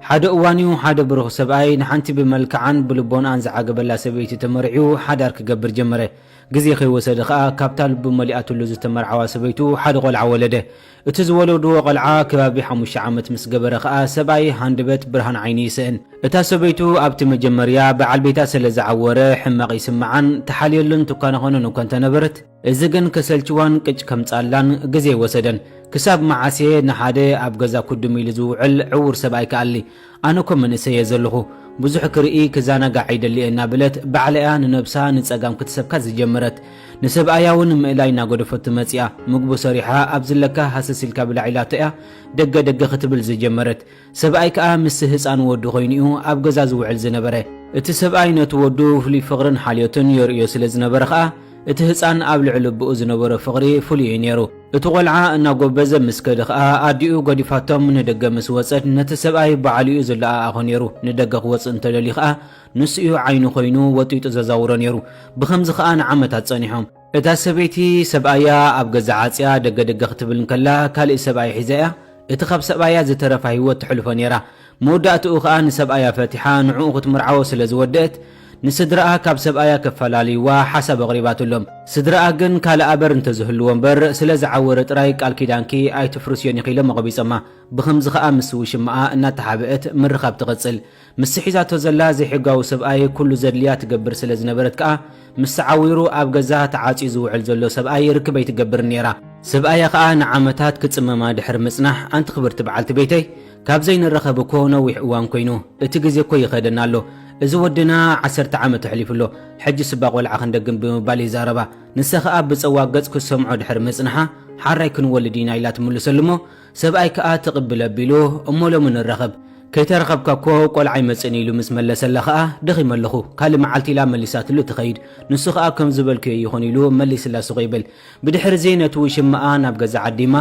ሓደ እዋን እዩ ሓደ ብሩኽ ሰብኣይ ንሓንቲ ብመልክዓን ብልቦንኣን ዝዓገበላ ሰበይቲ ተመርዕዩ ሓዳር ክገብር ጀመረ። ግዜ ከይወሰደ ኸኣ ካብታ ልቡ መሊኣትሉ ዝተመርዓዋ ሰበይቱ ሓደ ቆልዓ ወለደ። እቲ ዝወለድዎ ቆልዓ ከባቢ ሓሙሽተ ዓመት ምስ ገበረ ኸኣ ሰብኣይ ሃንደበት ብርሃን ዓይኒ ይስእን። እታ ሰበይቱ ኣብቲ መጀመርያ በዓል ቤታ ስለ ዝዓወረ ሕማቕ ይስምዓን ተሓልየሉን ትኳነ ኾነን እኳ እንተነበረት፣ እዚ ግን ከሰልችዋን ቅጭ ከምጻላን ግዜ ኣይወሰደን። ክሳብ መዓስ እየ ንሓደ ኣብ ገዛ ኩድም ኢሉ ዝውዕል ዕዉር ሰብኣይ ክኣሊ? ኣነ እኮ መንእሰይ እየ ዘለኹ፣ ብዙሕ ክርኢ ክዘናጋዕ ኣይደሊ እየ እናበለት ባዕላ እያ ንነብሳ ንጸጋም ክትሰብካ ዝጀመረት። ንሰብኣያ እውን ምእላይ እናገደፈቱ መጺኣ። ምግቡ ሰሪሓ ኣብ ዝለካ ሃሰስ ኢልካ ብላዕ ኢላቶ እያ ደገ ደገ ክትብል ዝጀመረት። ሰብኣይ ከኣ ምስ ህጻን ወዱ ኮይኑ እዩ ኣብ ገዛ ዝውዕል ዝነበረ። እቲ ሰብኣይ ነቲ ወዱ ፍሉይ ፍቕርን ሓልዮትን የርእዮ ስለ ዝነበረ ከኣ፣ እቲ ህጻን ኣብ ልዕሊ ኣቦኡ ዝነበሮ ፍቕሪ ፍሉይ እዩ ነይሩ። እቲ ቆልዓ እናጎበዘ ምስ ከደ ከኣ፣ ኣዲኡ ገዲፋቶም ንደገ ምስ ወጸት፣ ነቲ ሰብኣይ ባዕሉ እዩ ዝለኣኣኾ ነይሩ። ንደገ ክወጽእ እንተደልዩ ከኣ፣ ንሱ እዩ ዓይኑ ኮይኑ ወጢጡ ዘዛውሮ ነይሩ። ብኸምዚ ከኣ ንዓመታት ጸኒሖም። እታ ሰበይቲ ሰብኣያ ኣብ ገዛ ዓጽያ ደገ ደገ ክትብል እንከላ፣ ካልእ ሰብኣይ ሒዛ እያ እቲ ካብ ሰብኣያ ዝተረፋ ህይወት ተሕልፎ ነይራ። መወዳእትኡ ከኣ ንሰብኣያ ፈቲሓ ንዕኡ ክትምርዓዎ ስለ ዝወደአት፣ ንስድራኣ ካብ ሰብኣያ ከፈላልይዋ ሓሳብ ኣቕሪባትሎም። ስድራኣ ግን ካልእ ኣበር እንተዝህልዎ እምበር፣ ስለ ዝዓወረ ጥራይ ቃል ኪዳንኪ ኣይትፍርስዮን ኢኺ ኢሎም ኣቐቢጾማ። ብኸምዚ ከኣ ምስ ውሽማኣ እናተሓብአት ምርኻብ ትቕጽል። ምስቲ ሒዛቶ ዘላ ዘይሕጋዊ ሰብኣይ ኩሉ ዘድልያ ትገብር ስለ ዝነበረት ከኣ፣ ምስ ተዓዊሩ ኣብ ገዛ ተዓጽዩ ዝውዕል ዘሎ ሰብኣይ ርክብ ኣይትገብርን ነይራ። ሰብኣያ ከኣ ንዓመታት ክጽመማ ድሕሪ ምጽናሕ፣ ኣንቲ ክብርቲ በዓልቲ ቤተይ፣ ካብ ዘይንራኸብ እኮ ነዊሕ እዋን ኮይኑ፣ እቲ ግዜ እኮ ይኸደና ኣሎ። እዚ ወድና ዓሰርተ ዓመት ኣሕሊፉ ኣሎ። ሕጂ ስባ ቆልዓ ክንደግም ብምባል ይዛረባ። ንሳ ከኣ ብጸዋ ገጽ ክትሰምዖ ድሕሪ ምጽንሓ፣ ሓራይ ክንወልድ ኢና ኢላ ትምልሰሉ እሞ፣ ሰብኣይ ከኣ ትቕብል ኣቢሉ፣ እሞ ሎሚ ንራኸብ። ከይተራኸብካ እኮ ቆልዓ ኣይመጽእን ኢሉ ምስ መለሰላ ከኣ፣ ደኺመ ኣለኹ። ካልእ መዓልቲ ኢላ መሊሳትሉ ትኸይድ። ንሱ ከኣ ከም ዝበልክዮ ይኹን ኢሉ መሊስላ ሱቕ ይብል። ብድሕሪ እዚ ነቲ ውሽማኣ ናብ ገዛ ዓዲማ፣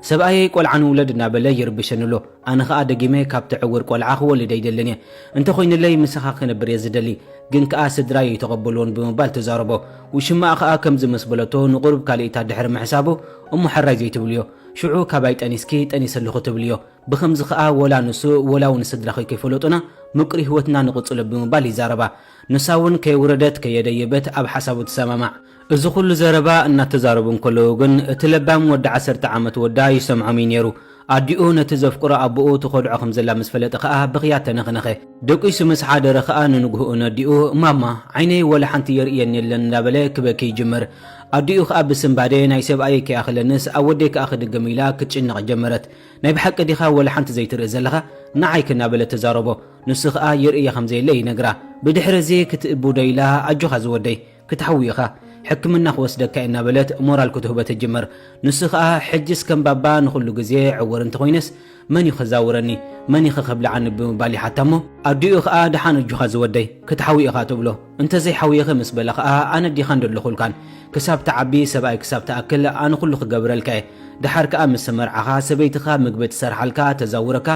ሰብኣየይ ቆልዓ ንውለድ እናበለ ይርብሸኒ ኣሎ። ኣነ ኸኣ ደጊመ ካብቲ ዕውር ቆልዓ ክወልድ ኣይደልን እየ። እንተኾይኑለይ ምሳኻ ክነብር እየ ዝደሊ። ግን ከኣ ስድራይ ኣይተቐበልዎን ብምባል ትዛረቦ። ውሽማኣ ኸኣ ከምዚ ምስ በለቶ ንቑሩብ ካልኢታ ድሕሪ ምሕሳቡ፣ እሞ ሕራይ ዘይትብልዮ። ሽዑ ካባይ ጠኒስኪ ጠኒሰ ኣለኹ ትብልዮ። ብኸምዚ ኸኣ ወላ ንሱ ወላ እውን ስድራኺ ከይፈለጡና ምቅሪ ህይወትና ንቕጽሎ ብምባል ይዛረባ። ንሳ እውን ከየውረደት ከየደየበት ኣብ ሓሳቡ ትሰማማዕ። እዚ ኩሉ ዘረባ እናተዛረቡ እንከለዉ ግን፣ እቲ ለባም ወዲ ዓሰርተ ዓመት ወዳ ይሰምዖም እዩ ነይሩ። ኣዲኡ ነቲ ዘፍቅሮ ኣቦኡ ትኸድዖ ከም ዘላ ምስ ፈለጠ ኸኣ ብኽያት ተነኽነኸ። ደቂሱ ምስ ሓደረ ኸኣ ንንግሆኡ ነዲኡ፣ "ማማ፣ ዓይነይ ወላ ሓንቲ የርእየኒ የለን" እንዳበለ ክበኪ ይጅምር። ኣዲኡ ኸኣ ብስንባደ፣ "ናይ ሰብኣየይ ከይኣኽለንስ ኣብ ወደይ ከኣ ክድገም" ኢላ ክትጭነቕ ጀመረት። "ናይ ብሓቂ ዲኻ ወላ ሓንቲ ዘይትርኢ ዘለኻ? ንዓይ ከ?" እናበለት ትዛረቦ። ንሱ ኸኣ የርእያ ከም ዘየለ ይነግራ። ብድሕሪ እዚ ክትእቡ ዶ ኢላ፣ "ኣጆኻ ዝወደይ፣ ክትሓዊ ኢኻ፣ ሕክምና ክወስደካ እየ" እናበለት ሞራል ክትህቦ ትጅምር። ንሱ ኸኣ፣ "ሕጅስ ከም ባባ ንኹሉ ግዜ ዕውር እንተኾይነስ፣ መን እዩ ከዛውረኒ? መን እዩ ከብልዓኒ?" ብምባል ይሓታ እሞ፣ ኣዲኡ ኸኣ፣ "ደሓን ኣጆኻ ዝወደይ፣ ክትሓዊ ኢኻ" ትብሎ። "እንተዘይሓውየኸ?" ምስ በላ ኸኣ፣ "ኣነ ዲኻ እንደለኹልካን፣ ክሳብ ትዓቢ፣ ሰብኣይ ክሳብ ትኣክል፣ ኣነ ኩሉ ክገብረልካ እየ። ደሓር ከኣ ምስ ተመርዓኻ፣ ሰበይትኻ ምግቢ ትሰርሓልካ፣ ተዛውረካ፣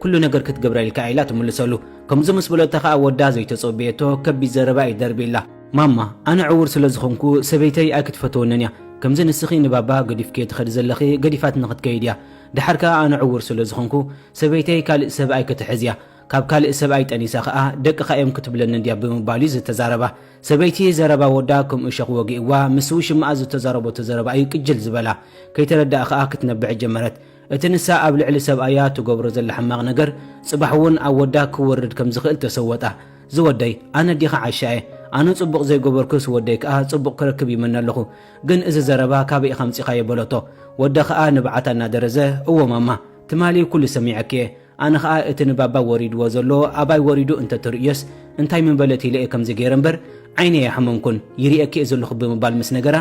ኩሉ ነገር ክትገብረልካ እያ" ኢላ ትምልሰሉ። ከምዚ ምስ በለቶ ኸኣ፣ ወዳ ዘይተጸበየቶ ከቢድ ዘረባ እዩ ደርብዩላ። "ማማ፣ ኣነ ዕውር ስለ ዝኾንኩ፣ ሰበይተይ ኣይክትፈትወንን እያ። ከምዚ ንስኺ ንባባ ገዲፍክዮ ትኸዲ ዘለኺ፣ ገዲፋትኒ ክትከይድ እያ። ደሓር ከኣ ኣነ ዕውር ስለ ዝኾንኩ፣ ሰበይተይ ካልእ ሰብኣይ ክትሕዝ እያ። ካብ ካልእ ሰብኣይ ጠኒሳ ኸኣ፣ ደቅኻ እዮም ክትብለኒ እንድያ" ብምባል እዩ ዝተዛረባ። ሰበይቲ ዘረባ ወዳ ከም እሾኽ ወጊእዋ፣ ምስ ውሽማኣ ዝተዛረበቶ ዘረባ እዩ ቅጅል ዝበላ። ከይተረድኣ ኸኣ ክትነብዕ ጀመረት። እቲ ንሳ ኣብ ልዕሊ ሰብኣያ ትገብሮ ዘላ ሕማቕ ነገር፣ ጽባሕ እውን ኣብ ወዳ ክወርድ ከም ዝኽእል ተሰወጣ። "ዝወደይ፣ ኣነ ዲኻ ዓሻ እየ? ኣነ ጽቡቕ ዘይገበርኩስ ወደይ ከኣ ጽቡቕ ክረክብ ይመነ ኣለኹ። ግን እዚ ዘረባ ካበይ ኢኻ ኣምጺኻዮ?" በለቶ። ወዳ ኸኣ ንብዓታ እናደረዘ፣ "እወ ማማ፣ ትማሊ ኩሉ ሰሚዐኪ እየ። ኣነ ኸኣ እቲ ንባባ ወሪድዎ ዘሎ ኣባይ ወሪዱ እንተ ትርእዮስ፣ እንታይ ምበለት ኢለ እየ ከምዚ ገይረ እምበር፣ ዓይነይ ኣይሓመምኩን፣ ይርእየኪ እየ ዘለኹ" ብምባል ምስ ነገራ፣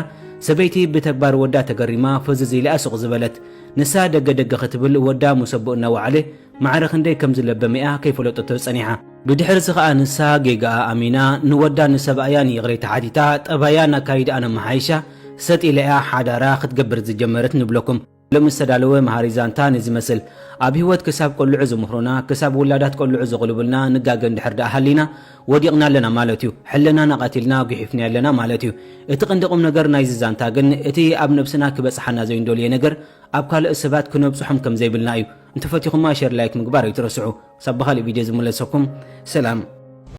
ሰበይቲ ብተግባር ወዳ ተገሪማ ፍዝዝ ኢላ እያ ሱቕ ዝበለት። ንሳ ደገ ደገ ክትብል፣ ወዳ ምስ ኣቦኡ እናወዓለ ማዕረ ክንደይ ከም ዝለበመ እያ ከይፈለጠቶ ጸኒሓ። ብድሕርዚ ኸኣ ንሳ ጌጋኣ ኣሚና፣ ንወዳ ንሰብኣያን ይቕሬታ ሓቲታ፣ ጠባያን ኣካይዳኣን ኣመሓይሻ፣ ሰጥ ኢላ እያ ሓዳራ ክትገብር ዝጀመረት ንብለኩም። ሎሚ ዝተዳለወ መሃሪ ዛንታ ነዚ መስል። ኣብ ህይወት ክሳብ ቆልዑ ዝምህሩና፣ ክሳብ ውላዳት ቆልዑ ዝቕልቡልና ንጋገ እንድሕር ደኣ ሃሊና፣ ወዲቕና ኣለና ማለት እዩ። ሕልናና ቀቲልና ጉሒፍና ኣለና ማለት እዩ። እቲ ቀንዲ ቁም ነገር ናይዚ ዛንታ ግን፣ እቲ ኣብ ነብስና ክበጽሓና ዘይንደልዮ ነገር፣ ኣብ ካልኦት ሰባት ክነብጽሖም ከም ዘይብልና እዩ። እንተፈቲኹማ ሸር ላይክ ምግባር ኣይትረስዑ። ክሳብ ብኻልእ ቪድዮ ዝምለሰኩም፣ ሰላም።